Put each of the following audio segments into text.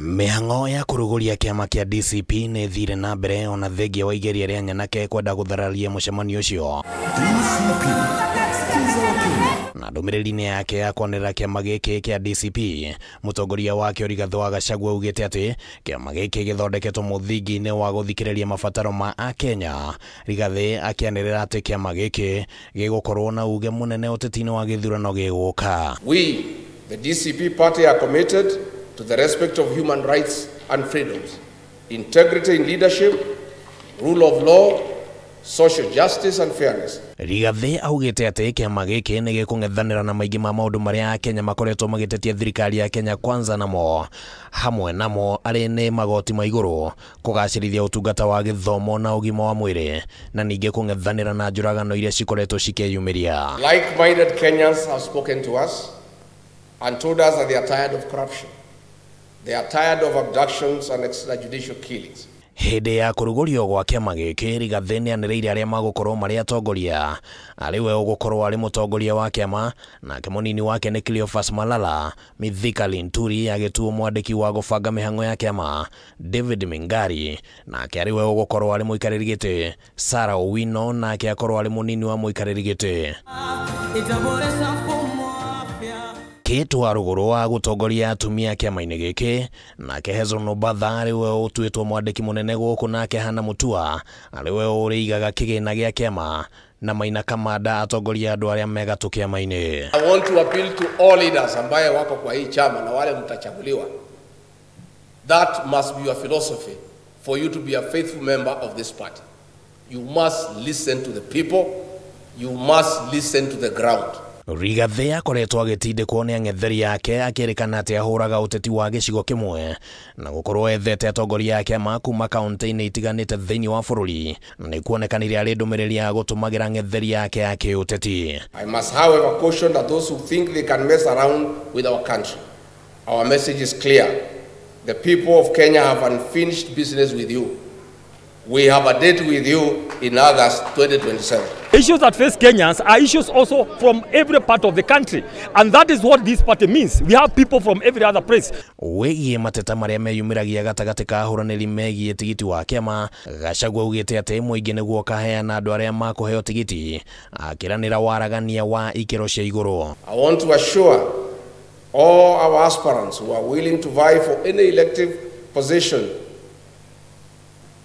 Mĩhang'o ya kũrugũria kĩama kĩa DCP nĩ ĩthire na mbere ona thengia wa igeria rĩa nyanake kwenda gũthararia mũcemanio ũcio. Na ndũmĩrĩri-inĩ yake ya kwanĩrĩra kĩama gĩkĩ kĩa DCP, mũtongoria wakĩo Rigathĩ wa Gachagua augĩte atĩ kĩama gĩkĩ gĩthondeketwo mũthingi-inĩ wa gũthikĩrĩria mabataro ma Akenya. Rigathĩ akĩanĩrĩra atĩ kĩama gĩkĩ gĩgũkorwo na uge mũnene ũteti-inĩ wa gĩthurano gĩgũka. We, the DCP party, are committed to the respect of human rights and freedoms, integrity in leadership, rule of law, social justice and fairness. Rigathĩ augĩte atĩ kĩama gĩkĩ nĩ gĩkũng'ethanĩra na maingĩ ma maũndũ marĩa Akenya makoretwo magĩtetia thirikari ya Kenya Kwanza namo hamwe namo arĩ nĩ magoti ma igũrũ, kũgacĩrithia ũtungata wa gĩthomo na ũgima wa mwĩrĩ, na ningĩ kũng'ethanĩra na njũragano iria cikoretwo cikĩyumĩria. Like-minded Kenyans have spoken to us and told us that they are tired of corruption. They are tired of abductions and extrajudicial killings. Hĩndĩ ya kũrugũrio gwa kĩama gĩkĩ, Rigathĩ nĩanĩrĩire arĩa magũkorwo marĩ atongoria. Arĩ we ũgũkorwo arĩ mũtongoria wa kĩama, nake mũnini wake nĩ Cleophas Malala, Mithika Linturi agĩtuo mwandĩki wa gũbanga mĩhang'o ya kĩama, David Mingari nake arĩ we ũgũkorwo arĩ mũikarĩri gĩtĩ, Sarah Owino nake akorwo arĩ mũnini wa mũikarĩri gĩtĩ. Kate wa rũgũrũ wa gũtongoria atumia kĩama-inĩ gĩkĩ, nake Hezron Obatha arĩ we ũtuĩtwo mwandĩki mũnene gũkũ, nake Hannah Mutua arĩ we ũrĩigaga kĩgĩna gĩa kĩama, na Maina Kamanda atongoria andũ arĩa me gatũ kĩama-inĩ. I want to appeal to all leaders ambaye wako kwa hii chama na wale mtachaguliwa. That must be your philosophy for you to be a faithful member of this party. You must listen to the people. You must listen to the ground. Rigathĩ akoretwo agĩtindĩkwo nĩ ang'etheri ake akĩrĩkana atĩ ahũraga ũteti wa gĩcigo kĩmwe na gũkorwo ethete atongoria a kĩama kuma kaunti-inĩ itiganĩte thĩinĩ wa bũrũri. Nĩ kuonekanire arĩ ndũmĩrĩri ya gũtũmagĩra ang'etheri ake a kĩũteti. I must however caution that those who think they can mess around with our country, our message is clear. The people of Kenya have unfinished business with you. We have a date with you in August 2027. Issues that face Kenyans are issues also from every part of the country. And that is what this party means. We have people from every other place. Wĩgiĩ mateta marĩa meyumĩragia gatagatĩ ka ahũranĩri megiĩ tigiti wa kĩama, Gachagua augĩte atĩ mũingĩ nĩguo ũkaheana andũ arĩa makũheo tigiti, akĩranĩra waragania wa ikĩro cia igũrũ. I want to assure all our aspirants who are willing to vie for any elective position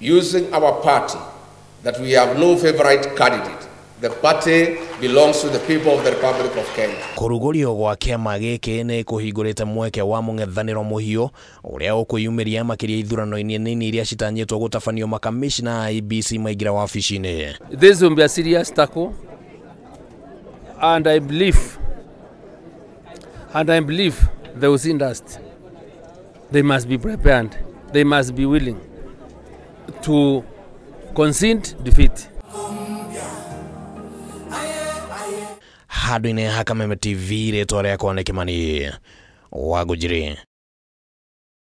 using our party that we have no favorite candidate. The party belongs to the people of the Republic of Kenya. Kũrugũrio gwa kĩama gĩkĩ nĩ kũhingũrĩte mweke wa mũng'ethanĩro mũhiũ ũrĩa ũkwĩyumĩria makĩria ithurano-inĩ nini iria citanyĩtwo gũtabanio makamishna a IEBC maingĩra wabici-inĩ. This will be a serious tackle, and I believe they will see dust. They must be prepared. They must be willing to concede defeat. Handũ-inĩ ha Kameme TV, rĩtwa rĩakwa nĩ Kĩmani wa Ngũnjiri.